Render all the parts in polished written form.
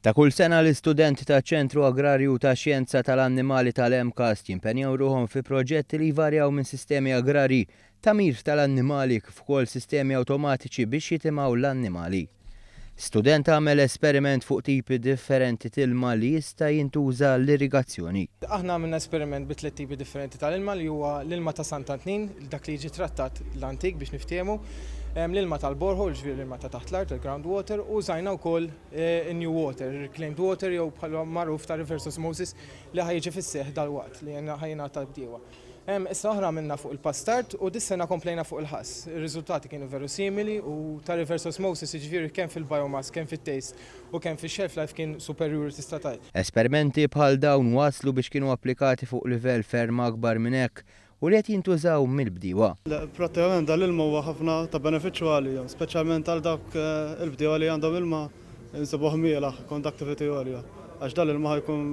Ta' kull sena l-istudenti taċ-Ċentru Agrarju ta' Xjenza tal-Annimali tal-MCAST jimpenjaw ruħhom fi proġetti li jvarjaw minn sistemi agrarji, tagħmir tal-annimali kif ukoll sistemi awtomatiċi biex jitimgħu l-annimali. Student għamel esperiment fuq tipi differenti t'ilma li jista' jintuża l-irrigazzjoni. Aħna għamilna esperiment bi tliet tipi differenti tal-ilma li huwa l-ilma ta' Sant'Antnin, dak li jiġi trattat l-antik biex niftehmu, l-ilma tal-borehole, ġifieri l-ilma ta' taħt l-art, il-ground water, u użajna wkoll new water, reclaimed water jew bħala magħruf ta' reverse osmosis li ħa jiġi fis-seħħ dalwaqt li ħa jingħata l-bdiewa. Issa oħra għamilna fuq il-pastard u dis-sena komplejna fuq il-ħass. Ir-riżultati kienu veru simili u ta' reverse osmosis jiġifieri kemm fil-biomass, kemm fit-taste u kemm fix-shelf life kien superjuri tista' tgħid. Esperimenti bħal dawn waslu biex kienu applikati fuq livell ferm akbar minn hekk u li qed jintużaw mill-bdiewa. Prattikament dan l-ilma huwa ħafna ta' benefiċċju għalihom, speċjalment għal dawk il-bdiewa li għandhom ilma insibuh mielaħ, conductivity għolja, għax dan l-ilma ħa jkun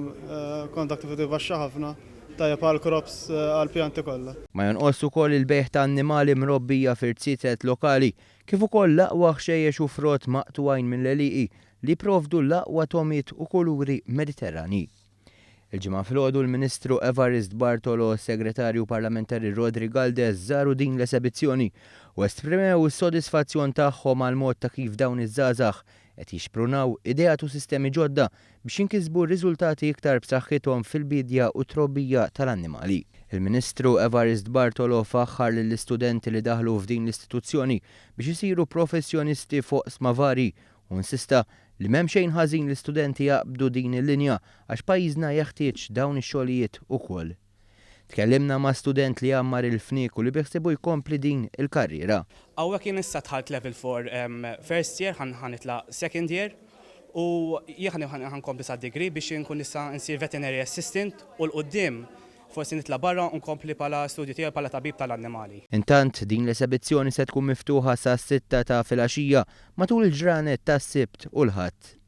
conductivity baxxa ħafna, tajjeb għall-crops, għall-pjanti kollha. Ma jonqosx ukoll il-bejgħ ta' annimali mrobbija f'irziezet lokali, kif ukoll l-aqwa ħxejjex u frott maqtugħin mill-għelieqi li jipprovdu l-aqwa togħmiet u kuluri Mediterranji. Il-Ġimgħa filgħodu l-Ministru Evarist Bartolo u s-Segretarju Parlamentari Rodri Galdes żaru din l-esebizzjoni u esprimew is-sodisfazzjon tagħhom għall-mod ta' kif dawn iż-żgħażagħ qed jixprunaw ideat u sistemi ġodda biex jinkisbu riżultati iktar b'saħħithom fil-biedja u t-trobbija tal-annimali. Il-Ministru Evarist Bartolo faħħar lill-istudenti li daħlu f'din l-istituzzjoni biex isiru professjonisti f'oqsma varji u insista li m'hemm xejn ħażin li studenti jaqbdu din il-linja għax pajjiżna jeħtieġ dawn ix-xogħlijiet ukoll. Tkellimna ma' student li għammar il-fniek u li biħsiebu jkompli din il-karriera. Hawnhekk jien issa dħalt level 4 first year, ħa nitla' second year u jien ħa nkompli sad-degree biex inkun nista' nsir veterinary assistant u 'l quddiem Forsi nitla' barra u nkompli bħala studju tiegħi bħala tabib tal-annimali. Intant, din l-esebizzjoni se tkun miftuħa sas-sitta ta' filgħaxija matul il-ġranet tas-Sibt u l-Ħadd.